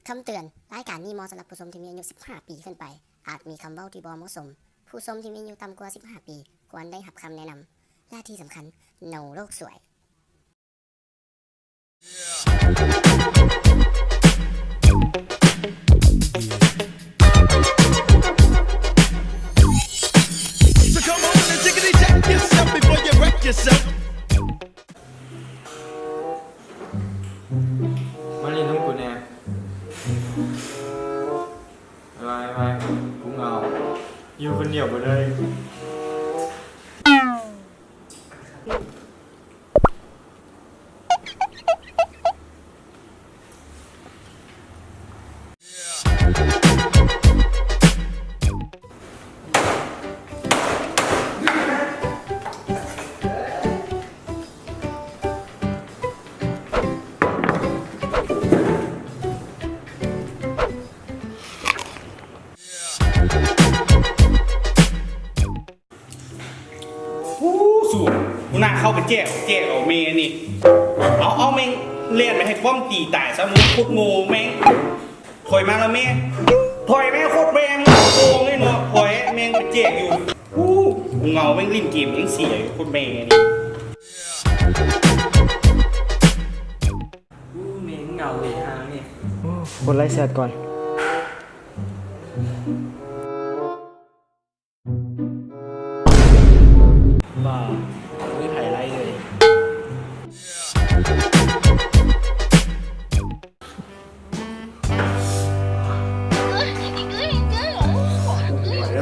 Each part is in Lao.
ຄຳເຕືອນ, ລາຍການນີ້ເໝາະສຳລັບຜູ້ຊົມທີ່ມີອາຍຸສິບຫ້າປີຂຶ້ນໄປ. ອາດມີຄຳເວົ້າທີ່ບໍ່ເໝາະສົມ. ຜູ້ຊົມທີ່ມີອາຍຸຕ່ຳກວ່າສິບຫ້າປີ ຄວນໄດ້ຮັບຄຳແນະນຳ. ແລະທີ່ສຳຄັນ, ໂນໂລກສວຍ. So come on and jiggity jack yourself before you wreck yourself. ມາຫຼິ້ນນຳກູແດ່. ໄວໆ ກູເຫງົາ ຢູ່ຄົນດຽວບໍ່ໄດ້. ໂອ້ ສູ ຫົວໜ້າເຂົ້າໄປແຈກ ແຈກເອົາແມ່ນີ້. ເອົາ ເອົາແມ່ງແລ່ນໄປໃຫ້ປ້ອມຕີຕາຍຊະ ມຶງໂຄດໂງ່ແມ່ງ. ຖອຍມາລະແມ່ ຖອຍແມ່ ໂຄດແມ່ມຶງໂກງເລີຍເນາະ. ຖອຍແມ່ງໄປແຈກຢູ່. ໂອ້ ເຫງົາແມ່ງຫຼິ້ນເກມຍັງເສຍຢູ່ ໂຄດແມ່ນີ້. ໂອ້ ແມ່ງເຫງົາເລີຍຫານີ້. ໂອ້ ກົດໄລແຊັດກ່ອນ. ບໍ່ມີໃຜໄລ່ເລີຍ. ໂ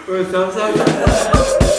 ອ້ຍ ເຊົາໆ.